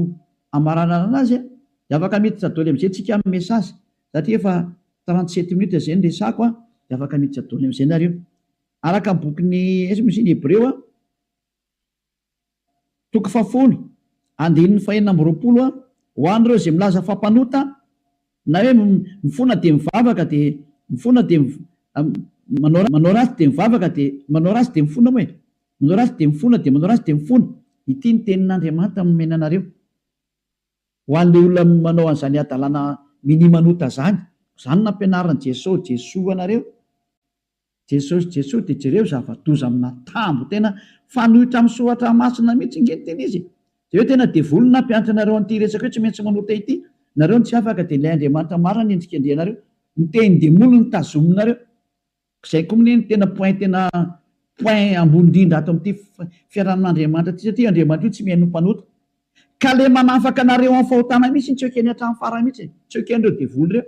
hamaranana anazy a! Dia afaka miditra doly amin'izay tsika amin'ny message satria efa 37 minutes izay ny resako a! Dia afaka miditra doly amin'izay nareo. Araka ny bokin'ny aiza moa izy iny Hebreo a! Toko fahafolo, andininy fahenina amby 20 a, Ho an'ireo izay milaza fa mpanota, na hoe mifona dia mivavaka dia mifona dia manao manao ratsy dia mivavaka dia manao ratsy dia mifona moa e! Manao ratsy dia mifona dia manao ratsy dia mifona. Ity ny tenin'Andriamanitra nomena anareo. Ho an'ilay olona manao an'izany hadalana minia manota izany, izany no nampianarin'i Jesoa, Jesoa anareo. Jesosy Jesoa dia jereo zava-doza amina tambo tena fanohitra amin'ny soratra masina mihitsy nge ny tena izy e! Jereo tena devoly no nampianatra anareo an'ity resaka hoe tsy maintsy manota ity nareo no tsy afaka dia ilay Andriamanitra marina no endrikendrehanareo ny tenin-demoly no tazominareo zay koa mne no tena point tena point ambony indrindra ato amin'ity fiarahamin'Andriamanitra ity satria Andriamanitra io tsy mihaino mpanota ka le manafaka anareo amin'ny fahotana mihitsy no tsy ekeny hatramin'ny farany mihitsy e! tsy eken'ireo devoly ireo.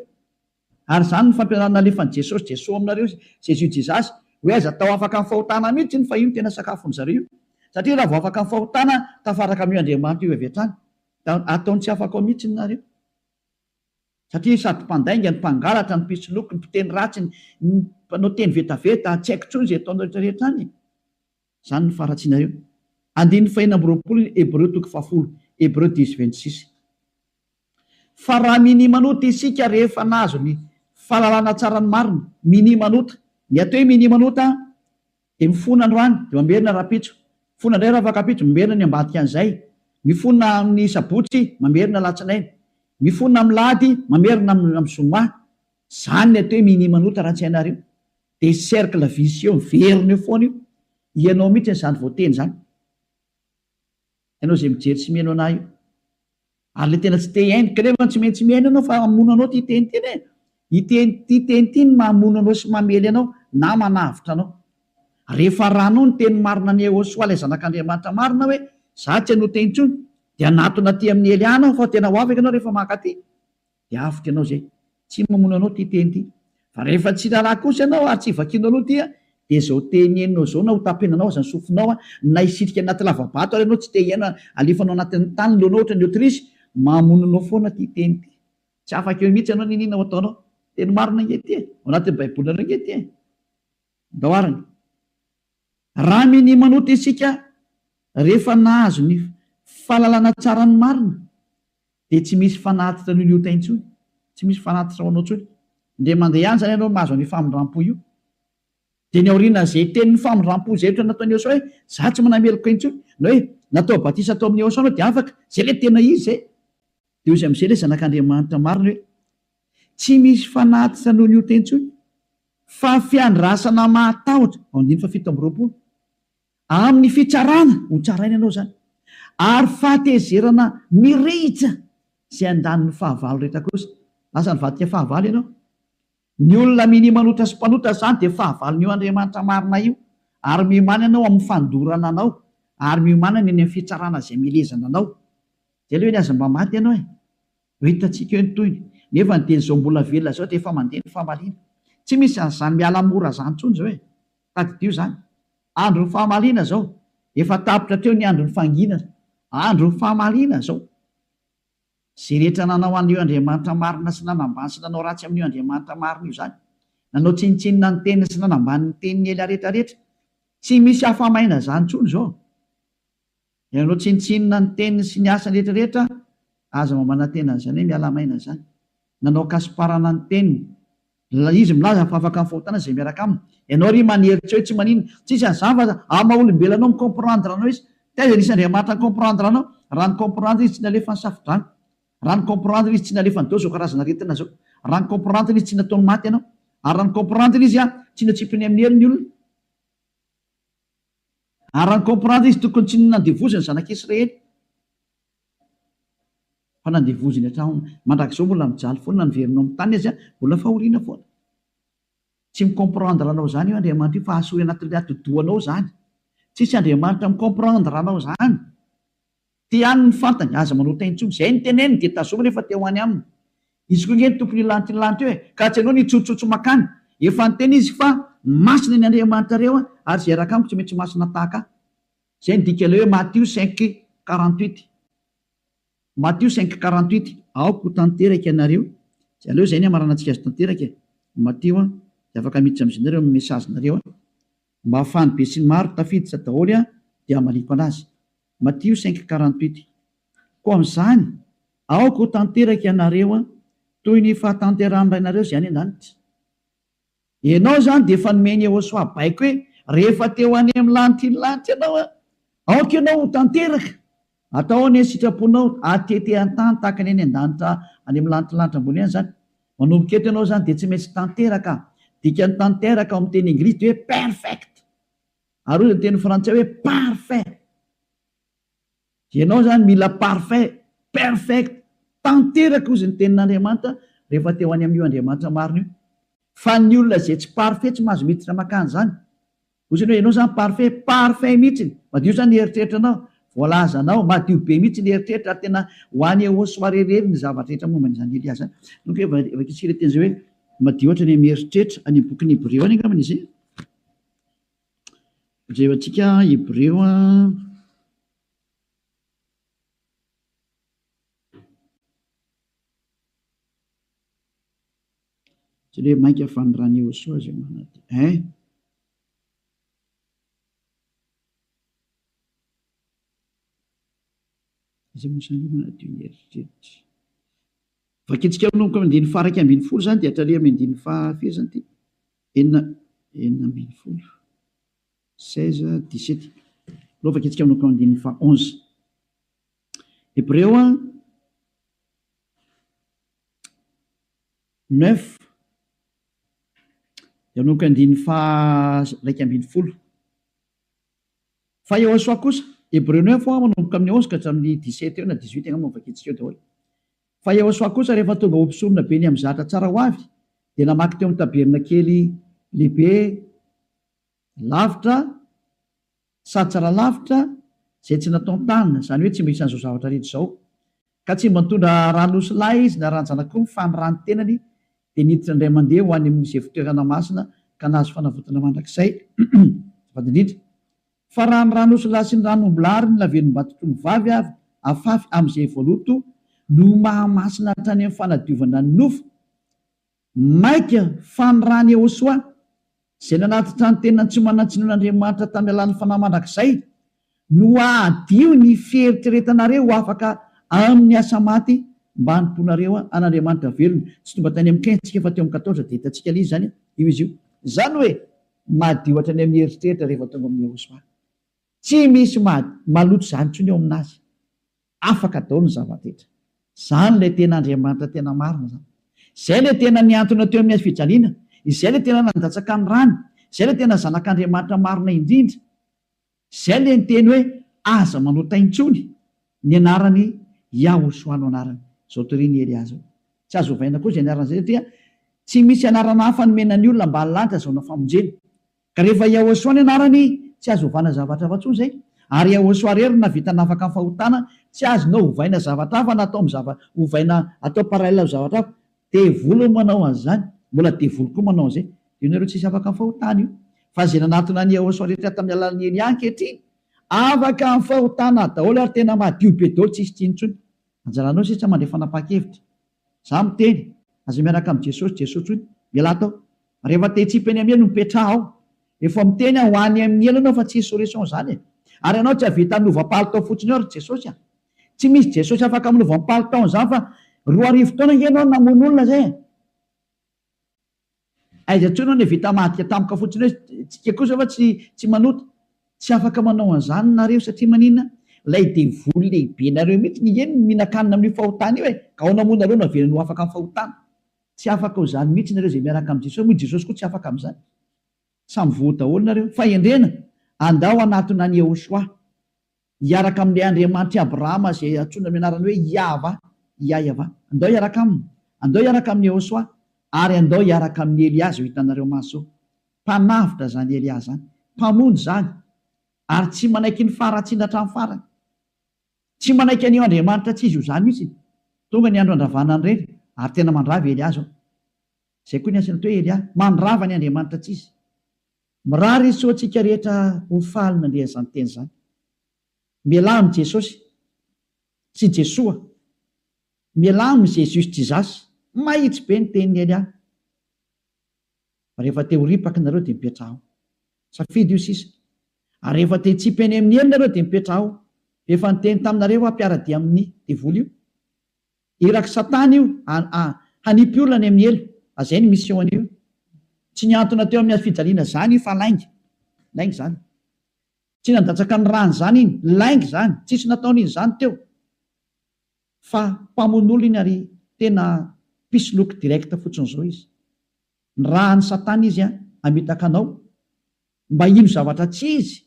Ary izany no fampianarana alefan'i Jesosy, Jesoa aminareo, Jésus Jesus, hoe aza atao afaka amin'ny fahotana mihitsy iny fa io no tena sakafon'ny zareo io. Satria raha vao afaka amin'ny fahotana, tafaraka amin'io Andriamanitra io avy hatrany. Da ataony tsy afaka ao mihitsy nareo. Satria sady mpandainga, ny mpangalatra, ny mpisoloky, ny mpiteny ratsy, ny mpanao teny vetaveta, tsy haiko intsony izay ataonareo rehetra rehetra any e. Izany no faharatsianareo. Andininy fahenina amby 20 Hebreo toko fahafolo, Hebreu dix 26. Fa raha minia manota isika rehefa nahazo ny fahalalana tsara ny marina, minia manota. Ny atao hoe minia manota dia mifona androany dia mamerina rahampitso, mifona indray rahafakampitso, mamerina ny ambadika an'izay, mifona amin'ny sabotsy, mamerina alatsinainy, mifona amin'ny lahady, mamerina amin'ny zoma. Izany ny atao hoe minia manota raha tsy hainareo. Dia cercle vicieux miverina eo foana io. Ianao mihitsy izany voateny izany. Ianao izay mijery sy mihaino anah io. Ary le tena tsy te hihaino, kanefa tsy maintsy mihaino ianao fa hamono anao ity teny ity anie. Ity ity teny ity no mamono anao sy mamely anao na manavotra anao. Rehefa arahanao ny teny marina an'i Yehosua ilay zanak'Andriamanitra marina hoe za tsy hanota intsony dia hanatona aty amin'i Eliana aho fa tena ho afaka ianao rehefa mankaty. Dia avotra ianao izay. Tsy mamono anao ity teny ity. Fa rehefa tsy raharaha kosa ianao ary tsy vakianao aloha ity dia izao teny henonao izao na ho tapenanao aza ny sofinao na hisitrika anaty lava-bato ary ianao tsy te hihaino alefanao anatin'ny tany ny lohanao ohatran'ny autruche, mamono anao foana ity teny ity. Tsy afaka eo mihitsy ianao n'inona ho ataonao. Teny marina ange ity e. Ao anatin'ny baibolinareo ange ity e. Ndao arany. Raha minia manota isika rehefa nahazo ny fahalalana tsara ny marina dia tsy misy fanatitra noho ny ota intsony, tsy misy fanatitra ho anao intsony. Indray mandeha ihany izany ianao mahazo an'io famindrampo io. Dia ny aorianan'izay tenin'ny famindrampo izay ohatra nataon'i Yehosua hoe, za tsy manameloka intsony, na hoe natao batisa tao amin'i Yehosua anao dia afaka, izay ilay tena izy izay. Dia hoy izy amin'izay ilay zanak'Andriamanitra marina hoe, tsy misy fanatitra noho ny ota intsony, fa fiandrasana mahatahotra, ao andininy faha 27. Amin'ny fitsarana, ho tsaraina ianao izany, ary fahatezerana mirehitra izay handany ny fahavalo rehetra kosa. Lasa nivadika fahavalo ianao. Ny olona minia manota sy mpanota izany dia fahavalon'io Andriamanitra marina io, ary miomàna ianao amin'ny fandorana anao, ary miomàna ny any amin'ny fitsarana izay mielezana anao. Izay aloha eny aza mba maty ianao e! Ho hitantsika eo ny tohiny. Nefa ny dia izao mbola velona izao dia efa mandeha ny famaliana. Tsy misy an'izany miala mora izany intsony izao e! Tadidio izany. Andron'ny fahamaliana izao. Efa tapitra hatreo ny andron'ny fanginana. Andron'ny fahamaliana izao. Izay rehetra nanao an'io Andriamanitra marina sy nanambany sy nanao ratsy amin'io Andriamanitra marina io izany. Nanao tsinontsinona ny teniny sy nanambany ny tenin'i Elia rehetra rehetra. Tsy misy afa-maina izany intsony izao. Ianao tsinontsinona ny teniny sy ny asany rehetra rehetra, aza mba manantena an'izany hoe miala maina izany. Nanao kasiparana ny teniny. Izy milaza fa afaka amin'ny fahotana izay miaraka aminy. Ianao ry manery tsy hoe tsy maninona. Tsisy an'izany fa amin'ny maha olombelona anao mi-comprendre anao izy. Taiza nisy Andriamanitra ni-comprendre anao? Raha ni-comprendre izy tsy nalefa ny safo-drano. Raha ni-comprendre izy tsy nalefa ny izao karazana aretina izao. Raha ni-comprendre izy tsy nataony maty ianao. Ary raha ni-comprendre izy tsy natsipiny amin'ny helo ny olona. Ary raha ni-comprendre izy tokony tsy nandevoziny ny zanak'Israely fa nandevoziny hatramin'ny mandrakizao mbola mijaly foana na niverina ao amin'ny tany aza mbola fahoriana foana. Tsy mi-comprendre anao izany io Andriamanitra io fa asory anatin'ilay atidohanao izany. Tsisy Andriamanitra mi-comprendre anao izany. Ty ihany ny fantany, aza manota intsony. Izay ny teneniny dia tazomy rehefa te ho any aminy. Izy koa nge ny tompon'io lanitra io lanitra io e! Ka tsy ianao no hitsotsotso makany. Efa niteny izy fa masina ny Andriamanitrareo ary izay hiaraka amiko tsy maintsy masina tahaka ahy. Izay ny dikan'ilay hoe Matio 5:48. Matio 5:48, Aoka ho tanteraka ianareo. Izay aleo izay ny hamaranantsika azy tanteraka e! Matio an, dia afaka miditra amin'izay nareo amin'ny message-nareo an. Mba ahafahan'ny besinimaro tafiditra daholo an, dia hamaliako anazy. Matio 5:48, Koa amin'izany, aoka ho tanteraka ianareo toy ny fahatanterahan'ny Rainareo izay any an-danitra. Ianao izany dia efa nomen'i Yehosua baiko hoe, rehefa te ho any amin'ny lanitry ny lanitra ianao, aoka ianao ho tanteraka. Atao anie ny sitraponao, atete an-tany tahaka ny any an-danitra any amin'ny lanitry ny lanitra ambony any izany. Manomboka eto ianao izany dia tsy maintsy tanteraka. Dikan'ny tanteraka ao amin'ny teny anglisy dia hoe perfect. Ary hoy ny teny frantsay hoe parfait. Ianao izany mila parfait, perfect, tanteraka hozy ny tenin'Andriamanitra rehefa te ho any amin'io Andriamanitra marina io. Fa ny olona izay tsy parfait tsy mahazo miditra makany izany. Hozy ianao, ianao izany parfait, parfait mihitsy. Madio izany ny eritreritranao, voalazanao, madio be mihitsy ny eritreritra ary tena ho any Ehosoa irery ny zavatra rehetra momba an'izany Elia izany. Donc vakintsika ilay teny izay hoe madio hatrany amin'ny eritreritra, any amin'ny bokin'ny Hebreo any angambany izy. Jerentsika Hebreo a. Tsy hoe mainka fa ny ran'i Yehosua izay manadio. Hein? Iza moa izany manadio ny eritreritra? Vakintsika manomboka amin'ny andininy faha-11 izany dia hatrany amin'ny andininy faha-firy izany ity? Enina, 16, 16, 17. Aleo vakintsika manomboka amin'ny andininy faha 11. Hebreo a, 9, dia manomboka andininy faha 11. Fa Yehosua kosa, Hebreo 9 hoa manomboka amin'ny 11 ka hatramin'ny 17 eo na 18 angamba no vakintsika eo daholo. Fa Yehosua kosa rehefa tonga ho mpisorona be ny amin'ny zatra tsara ho avy dia namaky teo amin'ny tabernakely lehibe lavitra sady tsara lavitra izay tsy nataon-tanana, izany hoe tsy mba isan'izao zavatra rehetra izao. Ka tsy mba nitondra ran'osilahy izy na ran-janak'omby fa ny ran'ny tenany dia niditra indray mandeha ho any amin'izay fitoerana masina ka nahazo fanavotana mandrakizay. Azafady indrindra. Fa raha ny ran'osilahy sy ny ran'ombilahy ary ny lavenom-batotr'ombivavy avy afafy amin'izay voaloto no mahamasina hatrany amin'ny fanadiovana ny nofo, Mainka fa ny ran'i Yehosua, izay nanatitra ny tenany tsy manan-tsinoan'Andriamanitra tamin'ny alalan'ny Fanahy mandrakizay, no hahadio ny fieritreretanareo ho afaka amin'ny asa maty mba hanompoanareo an'Andriamanitra velona. Tsy tonga tany amin'ny 15 tsika fa teo amin'ny 14 dia hitantsika ilay izy izany, io izy io. Izany hoe madio hatrany amin'ny eritreritra rehefa tonga amin'i Yehosua. Tsy misy maloto izany intsony eo aminazy. Afaka daholo ny zava-drehetra. Izany ilay tena Andriamanitra tena marina izany. Izay ilay tena nihantona teo amin'ny hazo fijaliana. Izay ilay tena nandatsaka ny rany. Izay ilay tena Zanak'Andriamanitra marina indrindra. Izay ilay niteny hoe aza manota intsony. Ny anarany Yahoshuah no anarany. Izao torian'i Elia izao. Tsy azo ovaina koa izay anarana izay satria tsy misy anarana hafa nomena ny olona ambany lanitra azahoana famonjena. Ka rehefa Yahoshuah ny anarany, tsy azo ovana zavatra hafa intsony izay. Ary Yahoshuah irery no nahavita nafaka ny fahotana, tsy azonao ovaina zavatra hafa na atao amin'ny zava, ovaina atao parallèle amin'ny zavatra hafa. Devoly no manao an'izany, mbola devoly koa manao an'izay. Io nareo tsisy afaka amin'ny fahotana io. Fa izay nanatona an'i Yahoshuah rehetra tamin'ny alalan'i Elia ankehitriny, afaka amin'ny fahotana daholo ary tena madio be daholo tsisy tsiny intsony. Anjaranao sisa mandray fanapahan-kevitra. Za miteny, aza miaraka amin'i Jesosy, Jesosy hoy, mialà tao. Rehefa te hitsipy eny amin'ny elo, mipetraha ao. Efa miteny aho, ho any amin'ny elo ianao fa tsisy solution izany e. Ary ianao tsy hahavita hanova palitao fotsiny eo ry Jesosy a. Tsy misy Jesosy afaka manova ny palitaony izany fa 2000 taona ange ianao no namono olona izay e. Aiza intsony hono e vita madika tampoka fotsiny hoe tsika kosa fa tsy tsy manota. Tsy afaka manao an'izany nareo satria maninona? Ilay devoly lehibe nareo mihitsy nge no mihinan-kanina amin'io fahotana io e! Ka ahoana moa nareo no avelany ho afaka amin'ny fahotana? Tsy afaka ho izany mihitsy nareo izay miaraka amin'i Jesosy moa i Jesosy koa tsy afaka amin'izany. Samy voa daholo nareo. Fahendrena, andao hanatona an'i Yehoshuah. Hiaraka amin'ilay Andriamanitr'i Abrahama izay antsoina amin'ny anarany hoe Iahvah, Iaiavah. Andao hiaraka aminy. Andao hiaraka amin'i Yehoshuah. Ary andao hiaraka amin'i Elia izao hitanareo maso izao. Mpanavotra izany Elia izany. Mpamonjy izany. Ary tsy manaiky ny faharatsiana hatramin'ny farany. Tsy manaiky an'io Andriamanitra tsy izy io izany mihitsy. Tonga ny andro handravana an'ireny, ary tena mandrava i Elia izao. Izay koa ny asany atao hoe Elia. Mandrava ny Andriamanitra tsy izy. Mirary soa antsika rehetra ho faly nandre an'izany teny izany. Mialà amin'i Jesosy sy Jesoa. Mialà amin'i Jesus Jesus. Mahitsy be ny tenin'i Elia. Fa rehefa te ho ripaka nareo dia mipetraha ao. Safidy io sisa. Ary rehefa te hitsipy any amin'ny helo nareo dia mipetraha ao. Efa niteny taminareo aho mpiara-dia amin'ny devoly io. Irak'i satana io hanipy olona any amin'ny helo. Azay ny mission an'io. Tsy nihantona teo amin'ny hazofijaliana zany io fa lainga. Lainga zany. Tsy nandatsaka ny rany zany iny. Lainga zany. Tsisy nataony iny zany teo. Fa mpamono olona iny ary tena mpisoloky direct fotsiny zao izy. Nirahan'i satana izy hamitaka anao mba hino zavatra tsy izy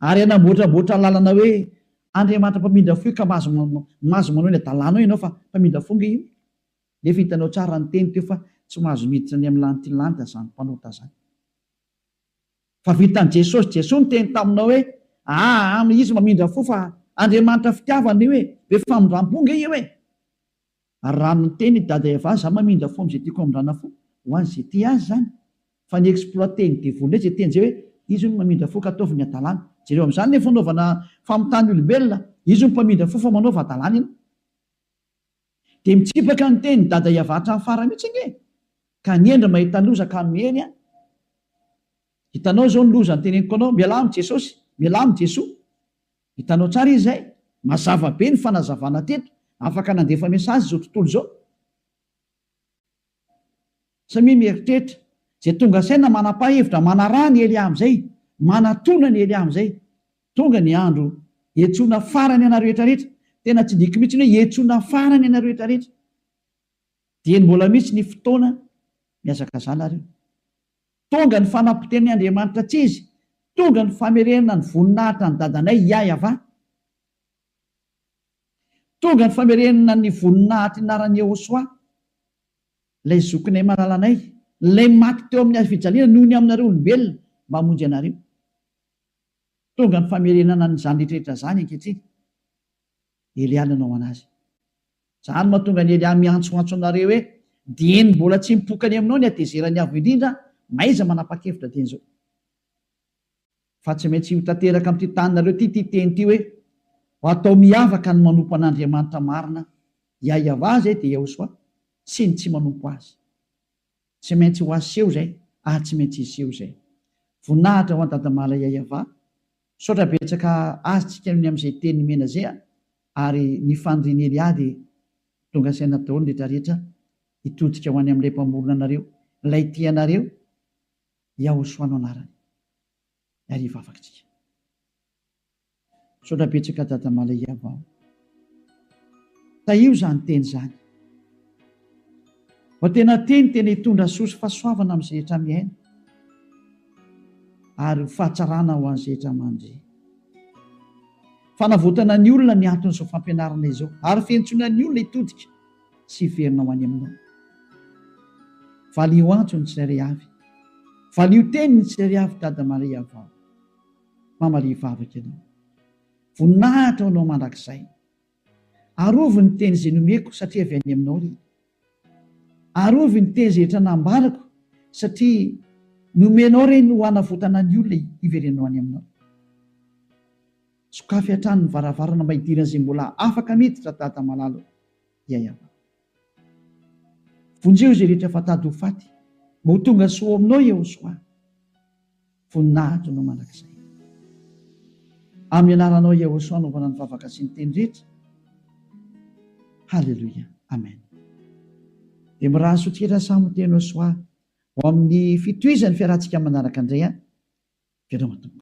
ary hanamboatramboatra lalana hoe Andriamanitra mpamindra fo io ka mahazo mahazo manao ny adalanao ianao fa mpamindra fo nge io. Nefa hitanao tsara ny teny teo fa tsy mahazo miditra any amin'ny lanitry ny lanitra zany mpanota zany. Fa vitan'i Jesosy, Jesoa niteny taminao hoe aa izy mamindra fo fa Andriamanitra fitiavana io e, be famindram-po nge io e. Ary raha niteny i Dada Eva za mamindra fo amin'izay tiako hamindrana fo, ho an'izay tia azy izany. Fa ny exploiter ny devoly indray izay teny izay hoe izy hono mamindra fo ka ataovy ny hadalana. Jereo amin'izany ny fanaovana famitahana olombelona, izy hono mpamindra fo fa manaova hadalana ianao. Dia mitsipaka ny teny Dada Eva hatramin'ny farany mihitsy ange e! Ka ny hendry mahita loza ka miheny an! Hitanao izao ny loza noteneniko anao, mialà amin'i Jesosy, mialà amin'i Jesoa. Hitanao tsara izy izay? Mazava be ny fanazavana teto, afaka nandefa message izao tontolo izao. Samia mieritreritra, izay tonga saina manapa-hevitra manaraha ny Elia amin'izay, manatona ny Elia amin'izay. Tonga ny andro hiantsoana farany anareo rehetra rehetra, tena tsindriako mihitsy ny hoe hiantsoana farany anareo rehetra rehetra. Dieny mbola misy ny fotoana mihazakazaha nareo. Tonga ny fanapotehan'ny Andriamanitra tsy izy, tonga ny famerenana ny voninahitra ny dadanay Yahyav. Tonga ny famerenana ny voninahitry ny anaran'i Yehosua, ilay zokinay malalanay, ilay maty teo amin'ny hazofijaliana noho ny aminareo olombelona mba hamonjy anareo. Tonga ny famerenana an'izany rehetrarehetra izany ankehitriny. Elia nanao anazy. Izany mahatonga an'i Elia miantsoantso anareo hoe, Dieny mbola tsy mipoka any aminao ny hatezeran'ny Avo Indrindra, mahaiza manapa-kevitra dieny izao. Fa tsy maintsy ho tanteraka amin'ity taninareo ity ity teny ity hoe, Ho atao miavaka ny manompo an'Andriamanitra marina, Yahyav izay dia Yahosoa, sy ny tsy manompo Azy. Tsy maintsy ho aseho izay ary tsy maintsy hiseho izay. Voninahitra ho an'i Dadamala Yayava. Misaotra betsaka azy tsika ny amin'izay teny nomena zay a! Ary ny fanirian'i Elia dia tonga saina daholo ny rehetra rehetra hitodika ho any amin'ilay mpamorona anareo, ilay tia anareo, Yahoshua no anarany. Ary hivavaka tsika. Misaotra betsaka Dada Malaiava o. Tahio izany teny izany. Fa tena teny tena hitondra soa sy fahasoavana amin'izay rehetra mihaino ary ho fahatsarana ho an'izay rehetra mandre. Fanavotana ny olona ny anton'izao fampianarana izao ary fiantsoana ny olona hitodika sy hiverina ho any aminao. Valio antso ny tsirairay avy. Valio teny ny tsirairay avy Dada Malaiava o. Mamalia vavaka ianao. Voninahitra ho anao mandrakizay. Arovy ny teny izay nomeko satria avy any aminao ry. Arovy ny teny izay rehetra nambarako satria nomenao ireny ho hanavotana ny olona hiverenao any aminao. Sokafy hatrany ny varavarana mba hidiran'izay mbola afaka miditra Dada malala o. Yayava. Vonjeo izay rehetra efa tady ho faty mba ho tonga soa ao aminao Yehosoa. Voninahitra anao mandrakizay. Amin'ny anaranao Yahoshuah anaovana ny vavaka sy ny teny rehetra. Haleloia. Amen. Dia mirary soa tsika samy ho teny Yahoshuah ho amin'ny fitohizan'ny fiarahantsika manaraka indray an. Veloma tompoko.